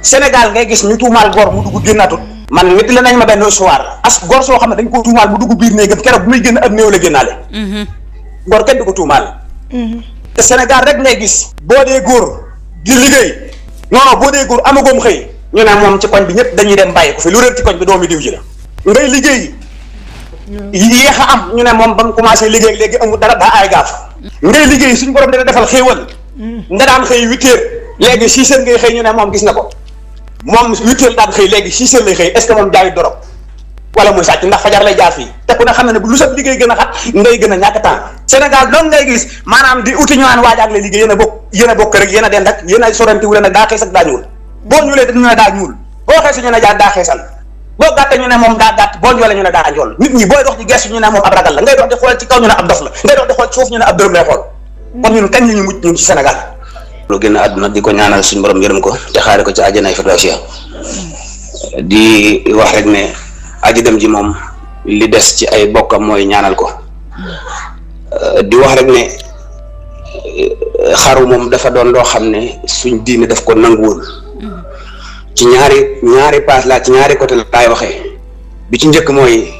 Sénégal ngay gis ñu tuumaal góor mu dugg génnaatut. man nit la nañ ma benn histoire as góor soo xam ne dañ ko tuumaal mu dugg biir néegam keroog bu muy génn ab néew la génnaale. góor kenn du ko tuumaal. te Sénégal rek ngay gis. boo dee góor di liggéey non boo dee góor amagoom xëy ñu ne moom ci koñ bi ñëpp dañuy dem bàyyi ko fi lu réer ci koñ bi doomi diw ji la. ngay liggéey yéex a am ñu ne moom ba mu commencé liggéey léegi amul dara daa ay gaaf. ngay liggéey suñu borom dina defal xéewal nga daan xëy 8 heures léegi 6 heures ngay xëy ñu ne moom gis na ko moom 8 heures daan xëy léegi 6 heures lay xëy est-ce que moom jaayut dorog wala muy sàcc ndax fajar lay jaar fii te ku ne xam ne bu lu sa liggéey gën a xat ngay gën a ñàkk temps. Sénégal doon ngay gis maanaam di uti ñu naan waajaak la liggéey yéen a bokk rek yéen a dend ak yéen a sorante wu leen nag daa xees ak daa ñuul boo ñuulee dañu ne daa ñuul boo xeesee ñu ne daa xeesal boo gàttee ñu ne moom daa gàtt boo ñoolee ñu ne daa njool nit ñi booy dox ci gestu ñu ne moom ab ragal la ngay dox di xool ci kaw ñu ne ab dof la ngay dox di xool ci suuf ñu ne ab dërëm lay xool kon ñun kañ la ñu mucc ñun ci Sénégal. lu génn àdduna di ko ñaanal suñu borom yërëm ko te xaare ko ci àjjana firdawsi di wax rek ne aji dem ji moom li des ci ay bokkam mooy ñaanal ko di wax rek ne xaru moom dafa doon loo xam ne suñ diine daf ko nanguwul ci ñaari paas laa ci ñaari côté laay waxee bi ci njëkk mooy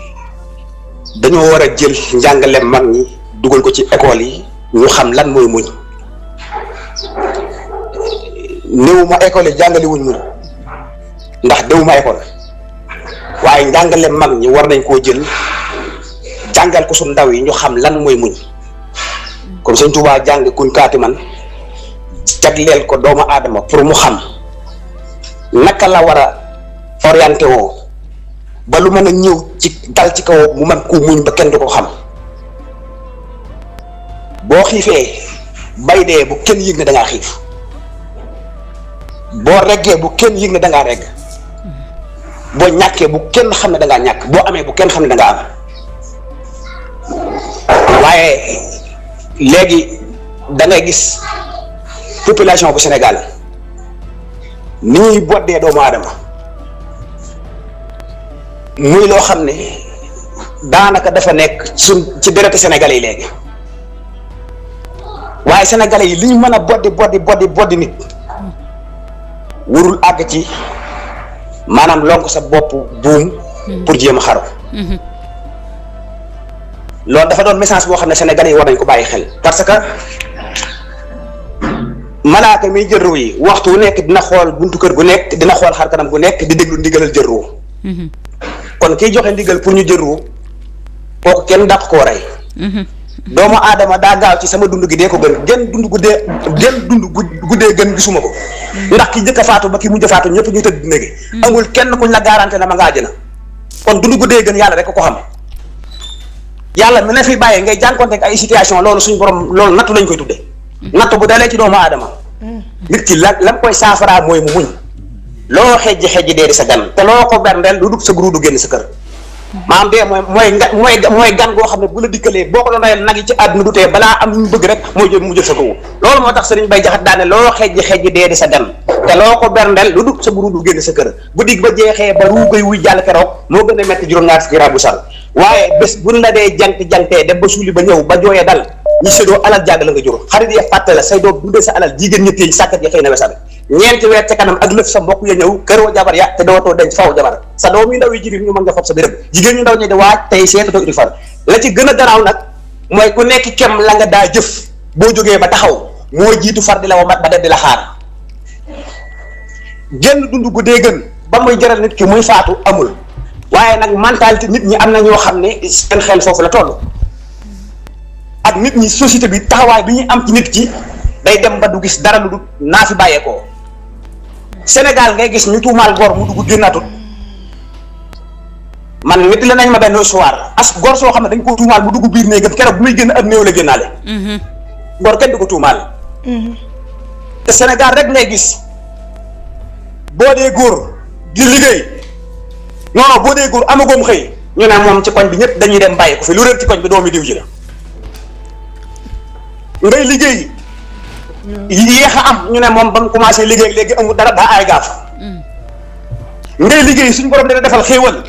dañoo war a jël njàngale mag ñi dugal ko ci école yi ñu xam lan mooy muñ néewuma école yi jàngale wuñ muñ ndax déwuma école waaye njàngale mag ñi war nañ koo jël jàngal ko su ndaw yi ñu xam lan mooy muñ comme Sëñ Tuubaa jàng kuñ kaati man jagleel ko doomu aadama pour mu xam naka la war a orienté woo ba lu mën a ñëw ci dal ci kaw mu mën ko muñ ba kenn du ko xam boo xiifee bay dee bu kenn yëg ne da ngaa xiif boo reggee bu kenn yëg ne da ngaa regg boo ñàkkee bu kenn xam ne da ngaa ñàkk boo amee bu kenn xam ne da ngaa am waaye léegi da ngay gis population bu Sénégal ni ñuy boddee doomu aadama muy loo xam ne daanaka dafa nekk ci dereti Sénégalais yi léegi waaye Sénégalais yi li ñu mën a boddi nit warul àgg ci maanaam lonk sa bopp buum pour jéem a xaru loolu dafa doon message boo xam ne Sénégalais yi war nañ ko bàyyi xel parce que malaaka miy jël ruu yi waxtu wu nekk dina xool buntu kër gu nekk dina xool xar kanam gu nekk di déglu ndigalal jël ruu kon kiy joxe ndigal pour ñu jël ruu kooku kenn dàq koo rey doomu aadama daa gaaw ci sama dund gi dee ko gën gën dund guddee gën gisuma ko ndax ki njëkk a faatu ba ki mujj a faatu ñëpp ñu tëdd néegi amul kenn kuñ la garanté na ma nga àjjana kon dund guddee gën yàlla rek ko xam yàlla mi ne fi bàyyee ngay jànkonteeg ay situation loolu suñu borom loolu nattu lañ koy tudde nattu bu dalee ci doomu aadama nit ki la koy saafaraa mooy mu muñ loo xejji dee di sa gan te loo ko berndeel lu dul sa guru du génn sa kër maam dee mooy gan goo xam ne bu la dikkalee boo ko doon reyal nag yi ci àdduna du tee balaa am ñu bëgg rek mooy jël mu jël sa kawu loolu moo tax sëriñ Bay Jaxate daane loo xejji dee di sa gan te loo ko berndeel lu dul sa guru du génn sa kër bu digg ba jeexee ba ruugay wuy jàll keroog moo gën a metti juróom-ñaar fukki rabu sal waaye bés buñ la dee jantee dem ba suuli ba ñëw ba jooyee dal ñi séddoo alal jàgg la nga jur xarit ya fàtte la say doom dundee sa alal jigéen ñi téye sàkkat ya xëy na wesal ñeenti weer ca kanam ak lëf sa mbokk ya ñëw kër wa jabar ya te dootoo denc faw jabar sa doom yu ndaw yi jirim ñu mën nga fob sa béréb jigéen ñu ndaw ñi di waaj tey seetatoo udi far la ci gën a garaaw nag mooy ku nekk kem la nga daa jëf boo jógee ba taxaw moo jiitu far di la wa mat ba de di la xaar génn dund gu dee gën ba muy jaral nit ki muy faatu amul waaye nag mentalité nit ñi am na ñoo xam ne seen xel foofu la toll ak nit ñi société bi taxawaay bi ñu am ci nit ki day dem ba du gis dara lu du naa fi bàyyeekoo Sénégal ngay gis ñu tuumaal góor mu dugg génnaatut man nit la nañ ma benn histoire as góor soo xam ne dañ ko tuumaal mu dugg biir néegam keroog bu muy génn ab néew la génnaale góor kenn du ko tuumaal te Sénégal rek ngay gis boo dee góor di liggéey non boo dee góor amagoom xëy ñu ne moom ci koñ bi ñëpp dañuy dem bàyyi ko fi lu réer ci koñ bi doomi diw ji la ngay liggéey yéex a am ñu ne moom ba mu commencé liggéey léegi amul dara daa ay gaaf ngay liggéey suñu borom dina defal xéewal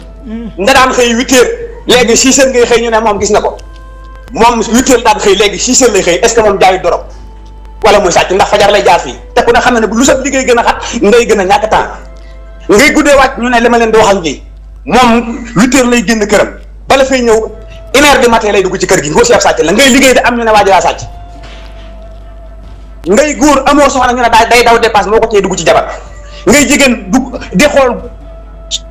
nga daan xëy 8 heures léegi 6 heures ngay xëy ñu ne moom gis na ko moom 8 heures daan xëy léegi 6 heures lay xëy est-ce que moom jaayut dorog wala muy sàcc ndax fajar lay jaar fii te ku ne xam ne bu lu sa liggéey gën a xat ngay gën a ñàkk temps ngay guddee wàcc ñu ne li ma leen di waxal ngi moom 8 heures lay génn këram bala fay ñëw 1 heure du matin lay dugg ci kër gi ngóor si ab sàcc la ngay liggéey de am ñu ne waaji laa sàcc ngay góor amoo soxna ñu ne day daw dépasse moo ko tee dugg ci jabar ngay jigéen dugg di xool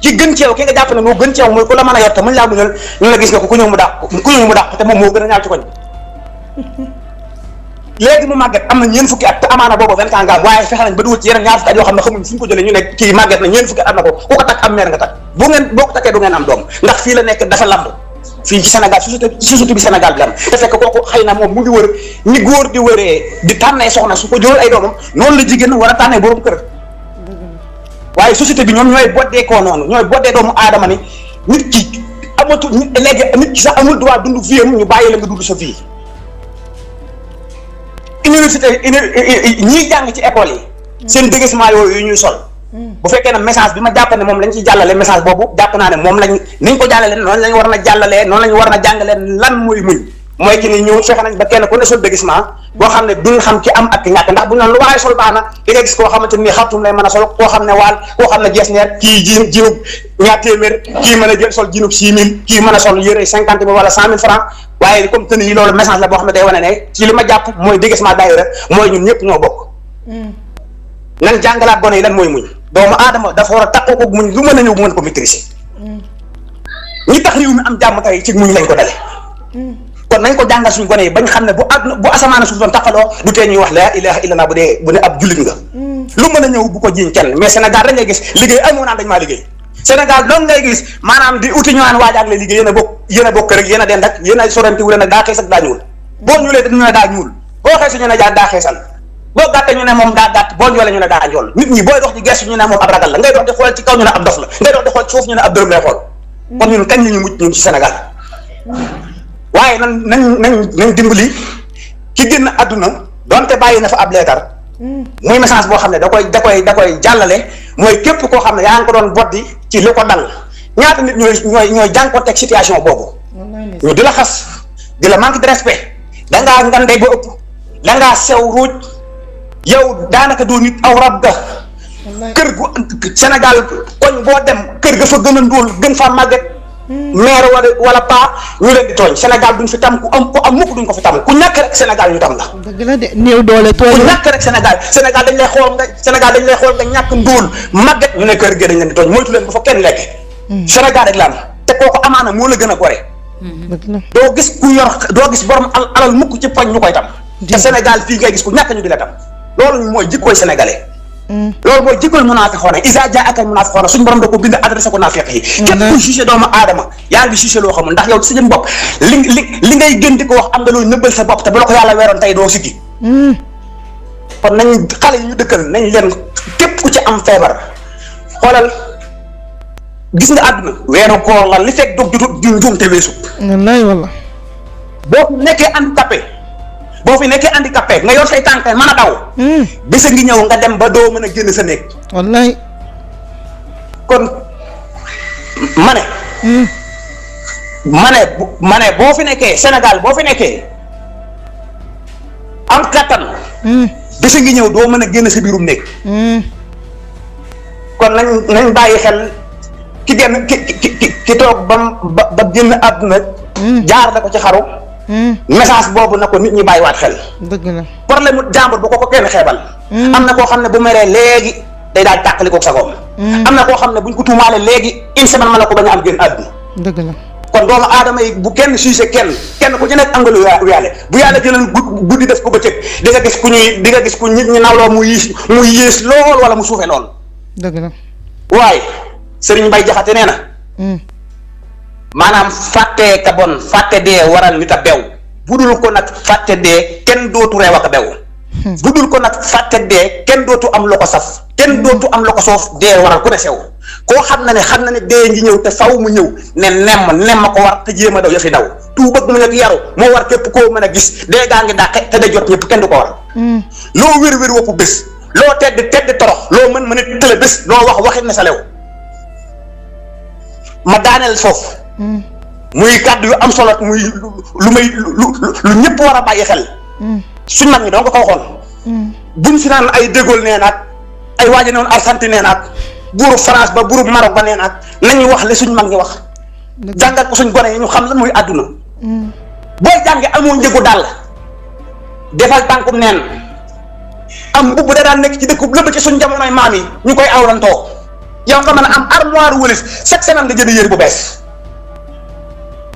ci gën ceew ki nga jàpp ne moo gën ceew mooy ku la mën a yor te mën laa muñal ñu la gis nga ko ku ñëw mu dàq te moom moo gën a ñaaw ci koñ léegi mu màgget am na ñeent fukki at te amaana boobu 20 ans nga am waaye fexe nañ ba dugal ci yeneen ñaar fukki at yoo xam ne xamuñ fu ñu ko jëlee ñu ne kii màgget na ñeent fukki at am na ko ku ko takk am meer nga takk boo ko takkee du ngeen am doom ndax fii la nekk dafa lamb fii ci Sénégal société bi Sénégal bi am te fekk kooku xëy na moom mu ngi wër ni góor di wëree di tànnee soxna su ko jural ay doomam noonu la jigéen war a tànnee borom kër waaye société bi ñoom ñooy boddee koo noonu ñooy boddee doomu aadama ni nit ki amatu léegi nit ki sax amul droit dund vie am ñu bàyyi la nga dund sa vie université ñiy jàng ci école yi seen déguisement yooyu ñuy sol bu fekkee ne message bi ma jàpp ne moom lañ ciy jàllale message boobu jàpp naa ne moom lañ niñ ko jàllale noonu lañ war na jàllalee noonu lañ war na jàngalee lan mooy muñ mooy ki ni ñu fexe nañ ba kenn ku ne sol déguisement boo xam ne duñ xam ki am ak ki ñàkk ndax bu ñu naan lu waaye sol baax na di nga gis koo xamante ni xartum lay mën a sol koo xam ne waal koo xam ne jees neer kii jiinub ñaar téeméer kii mën a jël sol jiinub 6 000 kii mën a sol yëre 50 000 wala 100 000 francs waaye comme tenue yi loolu message la boo xam ne day wane ne ci li ma jàpp mooy déguisement daayira mooy ñun ñëpp ñoo bokk nan jàngalaat gone yi lan mooy muñ doomu aadama dafa war a takkoo ko muñ lu mën a ñëw bu mën ko maîtriser ñi tax réew mi am jàmm tey ci muñ lañ ko dale kon nañ ko jàngal suñu gone yi bañ xam ne bu asamaan suuf doon taqaloo du tee ñuy wax la ilaha illallah bu ne ab jullit nga lu mën a ñëw bu ko jiiñ kenn mais Sénégal dañ ngay gis liggéey amoo naan dañ maa liggéey Sénégal doon ngay gis maanaam di uti ñu naan waajaag la liggéey yéen a bokk rek yéen a dend ak yéen a sorante wu leen nag daa xees ak daa ñuul boo ñuulee dañu ne daa ñuul boo xeesu ñu ne daa xeesal boo gàttee ñu ne moom daa gàtt boo njoolee ñu ne daa njool nit ñi booy dox di gestu ñu ne moom ab ragal la ngay dox di xool ci kaw ñu ne ab dof la ngay dox di xool ci suuf ñu ne ab dërëm lay xool kon ñun kañ la ñu mucc ñun ci Sénégal waaye nañ dimbali ki génn àdduna donte bàyyi na fa ab leetar muy message boo xam ne da koy jàllale mooy képp koo xam ne yaa ngi ko doon boddi ci li ko dal ñaata nit ñooy jànkuwanteeg situation boobu ñu di la xas di la manque de respect dangaa ngandee ba ëpp dangaa sew ruuj yow daanaka doo nit aw rab ga kër gu Sénégal koñ boo dem kër ga fa gën a ndóol gën fa màgget maire wala paa ñu leen di tooñ Sénégal duñ fi tam ku am mukk duñ ko fi tam ku ñàkk rek Sénégal ñu tam la. dëgg la de néew doole tooñ ku ñàkk rek Sénégal dañ lay xool nga ñàkk ndóol màgget ñu ne kër gi dañ leen di tooñ moytu leen bu fa kenn lekk. Sénégal rek la am te kooku amaana moo la gën a gore. doo gis borom alal mukk ci poñ ñu koy tam. te Sénégal fii ngay gis ku ñàkk ñu di la tam loolu mooy jikkooy sénégalais. loolu mooy jikkooy munaafiqoona izaa jaa'aka munaafiquuna suñu borom da ko bind adressé ko naafiq yi. képp ku jugé doomu aadama yaa ngi jugé loo xamul ndax yow si jëm bopp li ngay gën di ko wax am nga loolu nëbbal sa bopp te bu la ko yàlla weeroon tey doo siggi. kon nañ xale yi ñu dëkkal nañ leen képp ku ci am feebar xoolal gis nga àdduna weeru koor la li fekk dog di njuum te weesu. wallaay walla. boo fi nekkee handicapé nga yor say tànk mën a daw. bés a ngi ñëw nga dem ba doo mën a génn sa néeg. wallaay. kon ma ne boo fi nekkee Sénégal boo fi nekkee am kattan. bés a ngi ñëw doo mën a génn sa biirum néeg. kon nañ bàyyi xel ki toog ba génn àdduna. jaar na ko ci xaru. message boobu na ko nit ñi bàyyiwaat xel. dëgg la problème mu jàmbur bu ko kenn xeebal. am na koo xam ne bu meree léegi day daal tàqali koog sagoom. am na koo xam ne buñ ko tuumaale léegi une semaine mën na ko bañ a am génn àdduna. dëgg la kon doomu aadama yi bu kenn suusee kenn ku ci nekk am nga lu yàlla bu yàlla jëloon guddi def ko bëccëg di nga gis ku nit ñi nawloo mu yées lool wala mu suufee lool. dëgg la waaye Serigne Mbaye Jaxate nee na. maanaam fàtte ka bon fàtte dee waral nit a bew bu dul ko nag fàtte dee kenn dootu reew ak a bew bu dul ko nag fàtte dee kenn dootu am lo ko saf kenn dootu am lo ko soof dee waral ku ne sew koo xam na ne dee ngi ñëw te faw mu ñëw ne nemm ko war te jéem a daw yafi daw tuub ak mu nekk yaru moo war képp koo mën a gis dee gaa ngi dàqe te da jot ñëpp kenn du ko war loo wér wopp bés loo tedd torox loo mën a tële bés loo waxit ne sa lew ma daaneel foofu muy kàddu yu am solo muy lu ñëpp war a bàyyi xel. suñ mag ñi doon ko waxoon. buñ fi naan ay déggoo nee naag ay waaja noonu Argentine nee naag buuru France ba buuru Maroc ba nee nag nañuy wax li suñ mag ñi wax jàngal ko suñ gone yi ñu xam lan mooy àdduna booy jànge amoo njëgu dàll defal tànkum neen am mbubb da daan nekk ci dëkku lëbb ci suñ jamonoy maam yi ñu koy awlantoo yow nga mën a am armoire wëlis chaque semaine nga jënd yére bu bees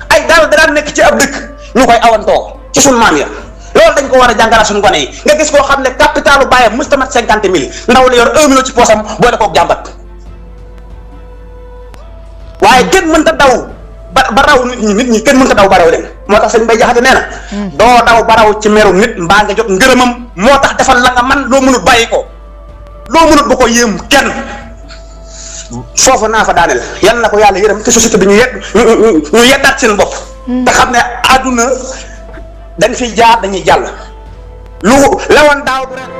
ay dàll da daan nekk ci ab dëkk ñu koy awantoo ci suñ maam ya loolu dañ ko war a jàngalaat suñu gone yi nga gis koo xam ne capitalu bàyyam mësta mat 50 000 ndaw la yor 1 million ci poosam boole koog jàmbat waaye kenn mënta daw ba raw nit ñi kenn mënta daw ba raw leen moo tax sëñ Bay Jaxate nee na doo daw ba raw ci meru nit mbaa nga jot ngërëmam moo tax defal la nga man loo mënut bàyyi ko loo mënut bu ko yéem kenn foofu naa fa daaneel yal na ko yàlla yërëm te société bi ñu yeddaat seen bopp te xam ne àdduna dañ fiy jaar dañuy jàll lu lewoon daaw du ren